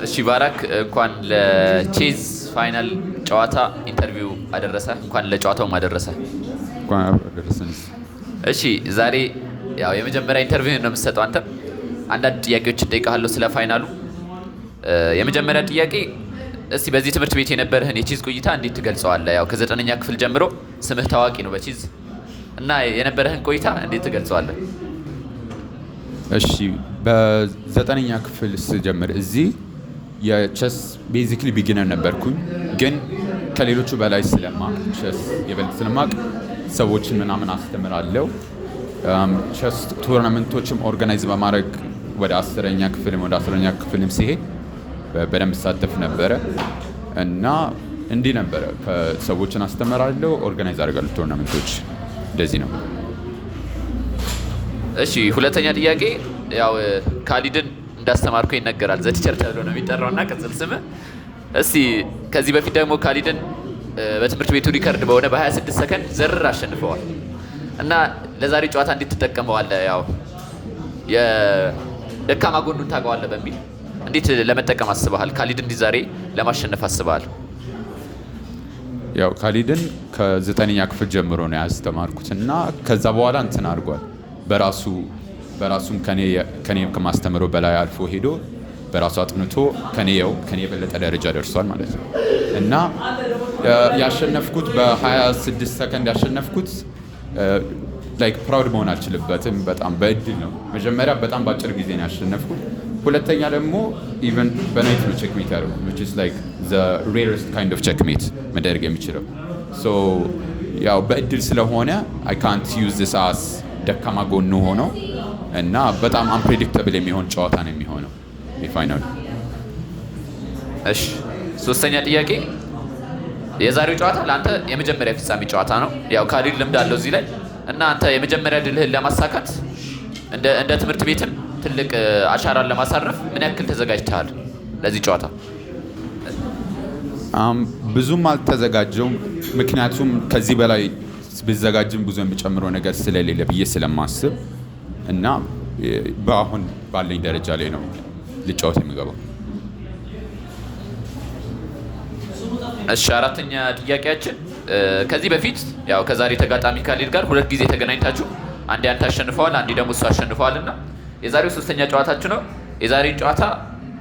እሺ ባራክ፣ እንኳን ለ chess final ጨዋታ interview አደረሰ። እንኳን ለጨዋታውም አደረሰ። እንኳን አብሮ አደረሰን። እሺ፣ ዛሬ ያው የመጀመሪያ interview ነው የምትሰጠው። አንተም አንዳንድ ጥያቄዎችን እጠይቅሃለሁ ስለ final ኡ። የመጀመሪያ ጥያቄ፣ እስቲ በዚህ ትምህርት ቤት የነበረህን የቼዝ ቆይታ እንዴት ትገልጸዋለህ? ያው ከ9ኛ ክፍል ጀምሮ ስምህ ታዋቂ ነው በቼዝ፣ እና የነበረህን ቆይታ እንዴት ትገልጸዋለህ? እሺ፣ በ9ኛ ክፍል ስጀምር እዚህ የ chess basically beginner ነበርኩኝ፣ ግን ከሌሎቹ በላይ ስለማቅ፣ ቸስ የበለጠ ስለማቅ ሰዎችን ምናምን አስተምራለሁ። Chess tournament ኦችም organize በማድረግ ወደ 10ኛ ክፍልም ሲሄድ በደንብ ሳተፍ ነበረ እና እንዲህ ነበረ። ከሰዎችን አስተምራለሁ፣ organize አደርጋለሁ tournament ኦች። እንደዚህ ነው። እሺ፣ ሁለተኛ ጥያቄ፣ ያው ካሊድን እንዳስተማርኩ ይነገራል። The Teacher ተብሎ ነው የሚጠራው እና ቅጽል ስምህ። እስቲ ከዚህ በፊት ደግሞ ካሊድን በትምህርት ቤቱ record በሆነ በ26 ሰከንድ ዘርር አሸንፈዋል፣ እና ለዛሬ ጨዋታ እንዴት ትጠቀመዋለህ? ያው የደካማ ጎኑን ታውቀዋለህ በሚል እንዴት ለመጠቀም አስበሃል? ካሊድን እንዲህ ዛሬ ለማሸነፍ አስበሃል? ያው ካሊድን ከ9ኛ ክፍል ጀምሮ ነው ያስተማርኩት እና ከዛ በኋላ እንትን አድርጓል። በራሱም ከኔ ከማስተምረው በላይ አልፎ ሄዶ በራሱ አጥንቶ ከኔ የበለጠ ደረጃ ደርሷል ማለት ነው። እና ያሸነፍኩት፣ በ26 ሰከንድ ያሸነፍኩት like proud መሆን አልችልበትም። በጣም በእድል ነው። መጀመሪያ በጣም በአጭር ጊዜ ነው ያሸነፍኩት። ሁለተኛ ደግሞ even በ knight ነው checkmate ያደረኩት፣ which is like the rarest kind of checkmate መደረግ የሚችለው። So ያው በእድል ስለሆነ አይ ካንት ዩዝ ዚስ አስ ደካማ ጎኑ ሆኖ፣ እና በጣም unpredictable የሚሆን ጨዋታ ነው የሚሆነው የ final ኡ። እሺ፣ ሶስተኛ ጥያቄ፣ የዛሬው ጨዋታ ለአንተ የመጀመሪያ ፍጻሜ ጨዋታ ነው። ያው ካሊድ ልምድ አለው እዚህ ላይ፣ እና አንተ የመጀመሪያ ድልህን ለማሳካት እንደ ትምህርት ቤትም ትልቅ አሻራን ለማሳረፍ ምን ያክል ተዘጋጅተሃል ለዚህ ጨዋታ? ብዙም አልተዘጋጀውም። ምክንያቱም ከዚህ በላይ ብዘጋጅም ብዙ የሚጨምረው ነገር ስለሌለ ብዬ ስለማስብ እና በአሁን ባለኝ ደረጃ ላይ ነው ልጫወት የሚገባው። እሺ፣ አራተኛ ጥያቄያችን፣ ከዚህ በፊት ያው ከዛሬ ተጋጣሚ ካሊድ ጋር ሁለት ጊዜ ተገናኝታችሁ አንዴ አንተ አሸንፈዋል፣ አንዴ ደግሞ እሱ አሸንፈዋል፣ እና የዛሬው ሶስተኛ ጨዋታችሁ ነው። የዛሬውን ጨዋታ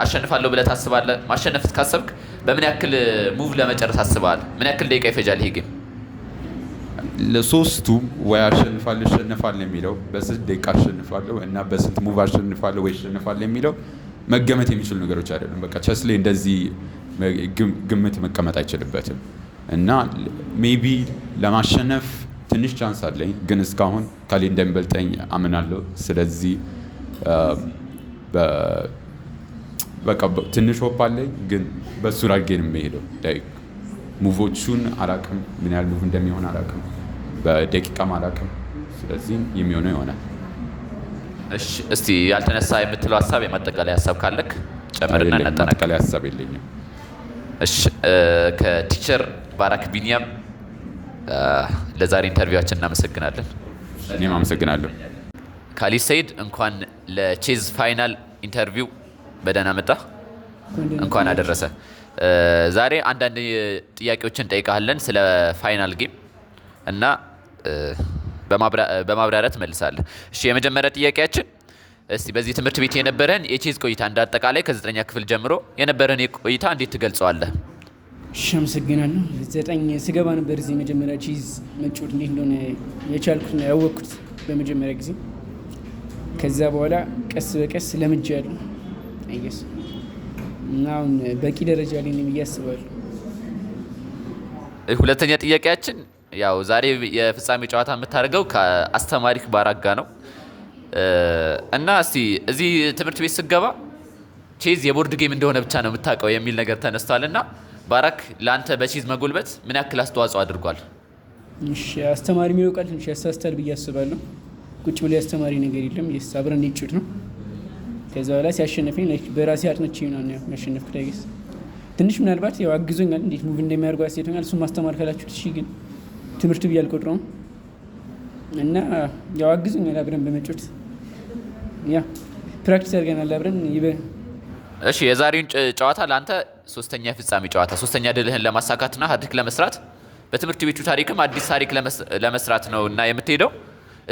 አሸንፋለሁ ብለህ ታስባለህ? ማሸነፍ ካሰብክ በምን ያክል move ለመጨረስ አስበሃል? ምን ያክል ደቂቃ ይፈጃል ይሄ game? ለሶስቱም ወይ አሸንፋለሁ እሸንፋለሁ የሚለው፣ በስንት ደቂቃ አሸንፋለሁ እና በስንት move አሸንፋለሁ ወይ እሸንፋለሁ የሚለው መገመት የሚችሉ ነገሮች አይደሉም። በቃ ቸስ ላይ እንደዚህ ግምት መቀመጥ አይችልበትም፣ እና maybe ለማሸነፍ ትንሽ chance አለኝ፣ ግን እስካሁን ካሊድ እንደሚበልጠኝ አምናለሁ። ስለዚህ በቃ ትንሽ hope አለኝ፣ ግን በሱ አድርጌ ነው የሚሄደው። Move ኦቹን አላቅም፣ ምን ያህል move እንደሚሆን አላቅም፣ በደቂቃም አላቅም። ስለዚህ የሚሆነው ይሆናል። እሺ፣ እስቲ ያልተነሳ የምትለው ሀሳብ፣ የማጠቃለያ ሀሳብ ካለክ ጨምርና የለኝም፣ እናጠናቅቅ። ማጠቃለያ ሀሳብ የለኝም። እሺ፣ ከ teacher ባራክ ቢኒያም ለዛሬ interview ኣችን እናመሰግናለን። እኔም አመሰግናለሁ። ካሊድ ሰይድ፣ እንኳን ለ chess final interview በደህና መጣ። እንኳን አደረሰ። ዛሬ አንዳንድ ጥያቄዎችን እንጠይቃለን ስለ final game እና በማብራሪያ ትመልሳለህ። እሺ፣ የመጀመሪያ ጥያቄያችን፣ እስቲ በዚህ ትምህርት ቤት የነበረን የቼዝ ቆይታ፣ እንደ አጠቃላይ ከ9ኛ ክፍል ጀምሮ የነበረን ቆይታ እንዴት ትገልጸዋለህ? እሺ፣ አመሰግናለሁ። 9 ስገባ ነበር እዚህ መጀመሪያ ቼዝ መጫወት እንዴት እንደሆነ የቻልኩት እና ያወቅኩት በመጀመሪያ ጊዜ። ከዛ በኋላ ቀስ በቀስ ለምጃለሁ I guess፣ እና አሁን በቂ ደረጃ ላይ ነኝ ብዬ አስባለሁ። ሁለተኛ ጥያቄያችን፣ ያው ዛሬ የፍጻሜ ጨዋታ የምታደርገው ከአስተማሪክ ባራክ ጋር ነው፣ እና እስቲ እዚህ ትምህርት ቤት ስትገባ ቼዝ የ board game እንደሆነ ብቻ ነው የምታውቀው የሚል ነገር ተነስቷል፣ እና ባራክ ለአንተ በቼዝ መጎልበት ምን ያክል አስተዋጽኦ አድርጓል? እሺ፣ አስተማሪ የሚለው ቃል ትንሽ ያሳስታል ብዬ አስባለሁ። ቁጭ ብሎ ያስተማሪ ነገር የለም። Yes፣ አብረን ይጩት ነው። ከዛ በኋላ ሲያሸነፈኝ like በራሴ አጥንቼ ምናምን ነው ያሸነፍኩት። I guess ትንሽ ምናልባት ያው አግዞኛል፣ እንዴት move እንደሚያደርጉ አሳይቶኛል። እሱን ማስተማር ካላችሁት እሺ፣ ግን ትምህርቱ ብዬ አልቆጥረውም፣ እና ያው አግዞኛል አብረን በመጫወት yeah። Practice አድርገናል አብረን። እሺ፣ የዛሬውን ጨዋታ ለአንተ ሶስተኛ የፍጻሜ ጨዋታ፣ ሶስተኛ ድልህን ለማሳካትና ሀትሪክ ለመስራት፣ በትምህርት ቤቱ ታሪክም አዲስ ታሪክ ለመስራት ነው እና የምትሄደው።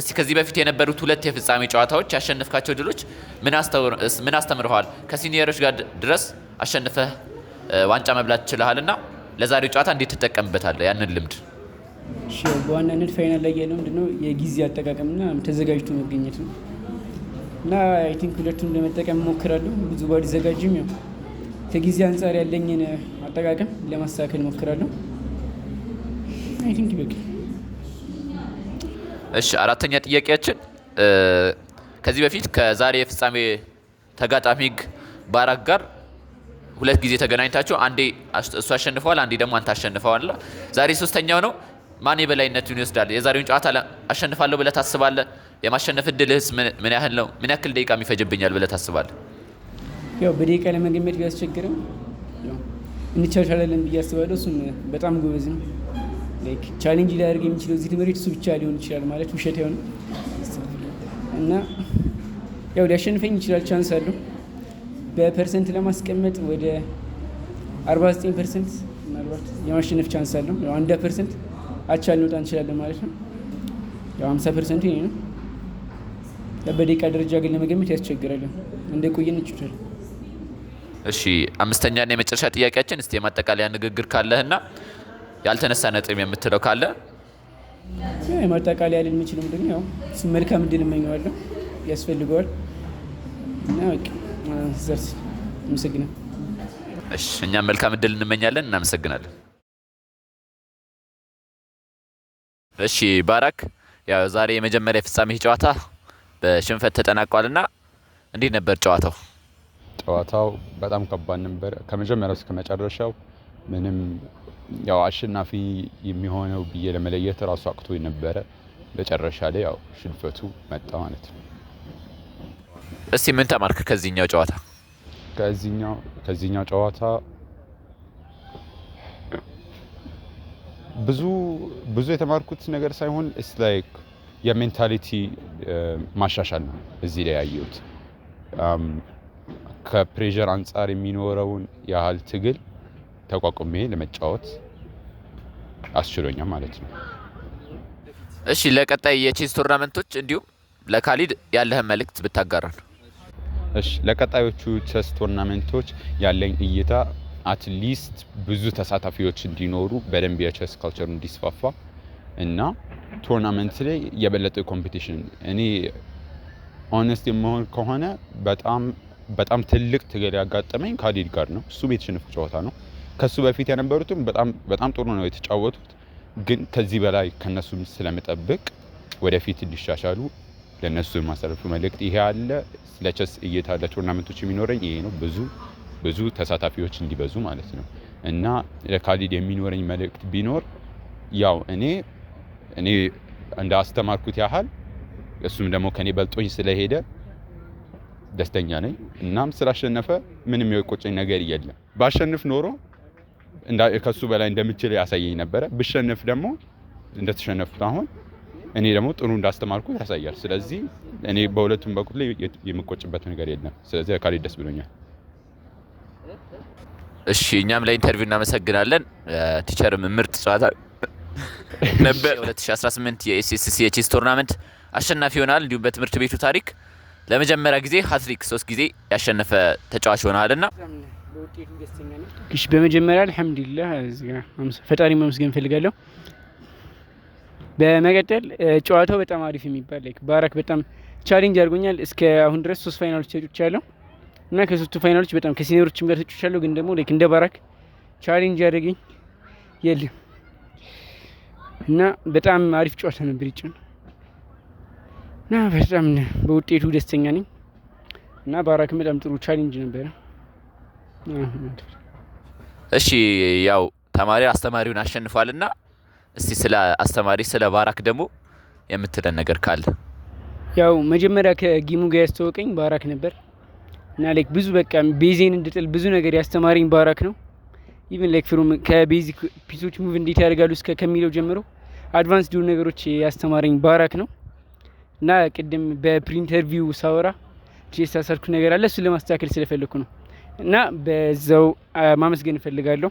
እስቲ ከዚህ በፊት የነበሩት ሁለት የፍጻሜ ጨዋታዎች ያሸነፍካቸው ድሎች ምን አስተምረዋል? ከ senior ኦች ጋር ድረስ አሸንፈህ ዋንጫ መብላት ችለሃል እና ለዛሬው ጨዋታ እንዴት ትጠቀምበታለህ ያንን ልምድ? እሺ፣ ያው በዋናነት final ላይ ያለው ምንድነው የጊዜ አጠቃቀምና ተዘጋጅቶ መገኘት ነው እና I think ሁለቱን ለመጠቀም እሞክራለሁ። ብዙ ባልዘጋጅም ያው ከጊዜ አንጻር ያለኝን አጠቃቀም ለማስተካከል እሞክራለሁ። I think ይበቃል። እሺ፣ አራተኛ ጥያቄያችን፣ ከዚህ በፊት ከዛሬ የፍጻሜ ተጋጣሚ ባራክ ጋር ሁለት ጊዜ ተገናኝታችሁ አንዴ እሱ አሸንፈዋል፣ አንዴ ደግሞ አንተ አሸንፈዋል። ዛሬ ሶስተኛው ነው። ማን የበላይነቱን ይወስዳል? የዛሬውን ጨዋታ አሸንፋለሁ ብለህ ታስባለህ? የማሸነፍ እድልህስ ምን ያህል ነው? ምን ያክል ደቂቃ ይፈጅብኛል ብለህ ታስባለህ? ያው በደቂቃ ለመገመት ቢያስቸግርም ያው እንቻቻላለን ብዬ አስባለሁ። እሱም በጣም ጎበዝ ነው። Like challenge ሊያደርግ የሚችለው እዚህ ትምህርት እሱ ብቻ ሊሆን ይችላል ማለት ውሸት አይሆንም እና ያው ሊያሸንፈኝ ይችላል፣ chance አለው። በ percent ለማስቀመጥ ወደ 49% ምናልባት የማሸነፍ chance አለው። ያው 1% አቻ ልንወጣ እንችላለን ማለት ነው። ያው 50% ኡ የኔ ነው። ያው በደቂቃ ደረጃ ግን ለመገመት ያስቸግራል። እንደ ቆየን እንችላለን። እሺ፣ አምስተኛና የመጨረሻ ጥያቄያችን፣ እስቲ የማጠቃለያ ንግግር ካለህና ያልተነሳ ነጥብ የምትለው ካለ። ያው የማጠቃለያ ልል የምችለው ምንድን ነው፣ ያው እሱ መልካም እድል እመኘዋለሁ፣ ያስፈልገዋል እና በቃ ዘርስ አመሰግናለሁ። እሺ፣ እኛም መልካም እድል እንመኛለን። እናመሰግናለን። እሺ ባራክ፣ ያው ዛሬ የመጀመሪያ የፍጻሜ ጨዋታ በሽንፈት ተጠናቋልና እንዴት ነበር ጨዋታው? ጨዋታው በጣም ከባድ ነበር። ከመጀመሪያው እስከ መጨረሻው ምንም ያው አሸናፊ የሚሆነው ብዬ ለመለየት ራሱ አቅቶ ነበረ። መጨረሻ ላይ ያው ሽንፈቱ መጣ ማለት ነው። እስቲ ምን ተማርክ ከዚህኛው ጨዋታ? ከዚህኛው ጨዋታ ብዙ ብዙ የተማርኩት ነገር ሳይሆን it's like የ mentality ማሻሻል ነው እዚህ ላይ ያየሁት። ከ pressure አንጻር የሚኖረውን ያህል ትግል ተቋቁሜ ለመጫወት አስችሎኛል ማለት ነው። እሺ፣ ለቀጣይ የ chess tournament ኦች እንዲሁም ለካሊድ ያለህን መልእክት ብታጋራን። እሺ፣ ለቀጣዮቹ chess tournament ኦች ያለኝ እይታ at least ብዙ ተሳታፊዎች እንዲኖሩ፣ በደንብ የ chess culture ኡ እንዲስፋፋ እና tournament ላይ የበለጠ competition። እኔ honest የመሆን ከሆነ በጣም በጣም ትልቅ ትግል ያጋጠመኝ ካሊድ ጋር ነው። እሱም የተሸነፍኩ ጨዋታ ነው። ከሱ በፊት የነበሩትም በጣም በጣም ጥሩ ነው የተጫወቱት። ግን ከዚህ በላይ ከነሱም ስለምጠብቅ ወደፊት እንዲሻሻሉ ለእነሱ የማስተላልፈው መልእክት ይሄ አለ። ስለ ቸስ እይታ ለ tournament ኦች የሚኖረኝ ይሄ ነው። ብዙ ብዙ ተሳታፊዎች እንዲበዙ ማለት ነው። እና ለካሊድ የሚኖረኝ መልእክት ቢኖር ያው እኔ እንደ አስተማርኩት ያህል እሱም ደግሞ ከኔ በልጦኝ ስለሄደ ደስተኛ ነኝ። እናም ስላሸነፈ ምንም የቆጨኝ ነገር የለም። ባሸንፍ ኖሮ ከሱ በላይ እንደምችል ያሳየኝ ነበረ። ብሸነፍ ደግሞ እንደተሸነፍኩት አሁን እኔ ደግሞ ጥሩ እንዳስተማርኩት ያሳያል። ስለዚህ እኔ በሁለቱም በኩል ላይ የምቆጭበት ነገር የለም። ስለዚህ ካሊድ ደስ ብሎኛል። እሺ፣ እኛም ለ interview እናመሰግናለን። Teacher ም ምርጥ ጨዋታ ነበር። 2018 የ SSC የ chess tournament አሸናፊ ይሆናል። እንዲሁም በትምህርት ቤቱ ታሪክ ለመጀመሪያ ጊዜ ሀትሪክ ሶስት ጊዜ ያሸነፈ ተጫዋች ሆነሃል እና በጣም በውጤቱ ደስተኛ ነኝ። እሺ፣ በመጀመሪያ አልሐምዱሊላህ፣ እዚህ ጋር ፈጣሪ ማመስገን እፈልጋለሁ። በመቀጠል ጨዋታው በጣም አሪፍ የሚባል፣ like ባራክ በጣም challenge አድርጎኛል። እስከ አሁን ድረስ ሶስት final ኦች ተጫውቻለሁ እና ከሶስቱ final ኦች በጣም ከ senior ኦችም ጋር ተጫውቻለሁ። ግን ደግሞ like እንደ ባራክ challenge ያደረገኝ የለም እና በጣም አሪፍ ጨዋታ ነበር ይጫወት እና በጣም በውጤቱ ደስተኛ ነኝ እና ባራክም በጣም ጥሩ challenge ነበረ። እሺ፣ ያው ተማሪ አስተማሪውን አሸንፏልና እስቲ ስለ አስተማሪ ስለ ባራክ ደግሞ የምትለን ነገር ካለ። ያው መጀመሪያ ከ game ኡ ጋር ያስተዋወቀኝ ባራክ ነበር እና like ብዙ በቃ base ኤን እንድጥል ብዙ ነገር ያስተማረኝ ባራክ ነው። Even like from ከ basic piece ኦች move እንዴት ያደርጋሉ እስከ ከሚለው ጀምሮ advanced የሆኑ ነገሮች ያስተማረኝ ባራክ ነው እና ቅድም በ pre interview ሳወራ የተሳሳትኩት ነገር አለ። እሱን ለማስተካከል ስለፈለኩ ነው እና በዛው ማመስገን እፈልጋለሁ።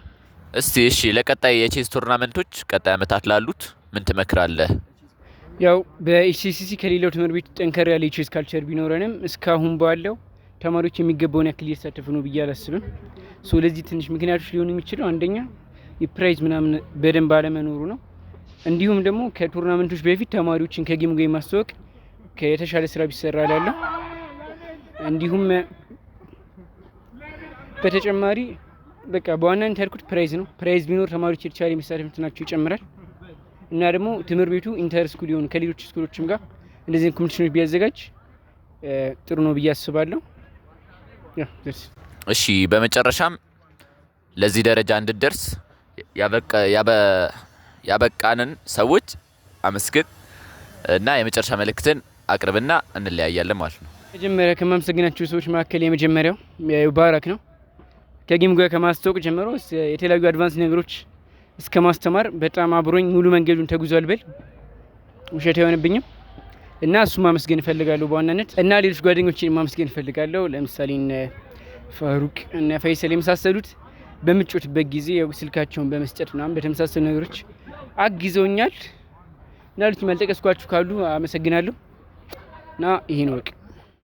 እስቲ እሺ፣ ለቀጣይ የ chess tournament ኦች ቀጣይ አመታት ላሉት ምን ትመክራለህ? ያው በ HCCC ከሌላው ትምህርት ቤት ጠንከር ያለ የ chess culture ቢኖረንም እስካሁን ባለው ተማሪዎች የሚገባውን ያክል እየተሳተፉ ነው ብዬ አላስብም። So ለዚህ ትንሽ ምክንያቶች ሊሆኑ የሚችለው አንደኛ የ prize ምናምን በደንብ አለመኖሩ ነው። እንዲሁም ደግሞ ከ tournament ኦች በፊት ተማሪዎችን ከ game ጋር የማስተዋወቅ የተሻለ ስራ ቢሰራ እላለሁ። እንዲሁም በተጨማሪ በቃ በዋናነት ያልኩት prize ነው። Prize ቢኖር ተማሪዎች የተሻለ የመሳተፍ እንትናቸው ይጨምራል። እና ደግሞ ትምህርት ቤቱ inter school የሆኑ ከሌሎች school ኦችም ጋር እንደዚህ competition ኦች ቢያዘጋጅ ጥሩ ነው ብዬ አስባለሁ። Yeah, that's it. እሺ፣ በመጨረሻም ለዚህ ደረጃ እንድትደርስ ያበቃንን ሰዎች አመስግን እና የመጨረሻ መልእክትን አቅርብና እንለያያለን ማለት ነው። መጀመሪያ ከማመሰግናቸው ሰዎች መካከል የመጀመሪያው ባራክ ነው። ከ game ጋር ከማስተዋወቅ ጀምሮ የተለያዩ advance ነገሮች እስከ ማስተማር በጣም አብሮኝ ሙሉ መንገዱን ተጉዟል ብል ውሸት አይሆንብኝም እና እሱ ማመስገን እፈልጋለሁ በዋናነት። እና ሌሎች ጓደኞችን ማመስገን እፈልጋለሁ። ለምሳሌ እነ ፋሩቅ፣ እነ ፈይሰል የመሳሰሉት በምጫወትበት ጊዜ ያው ስልካቸውን በመስጠት ምናምን በተመሳሰሉ ነገሮች አግዘውኛል። እና ሌሎች ያልጠቀስኳችሁ ካሉ አመሰግናለሁ። እና ይሄ ነው በቃ።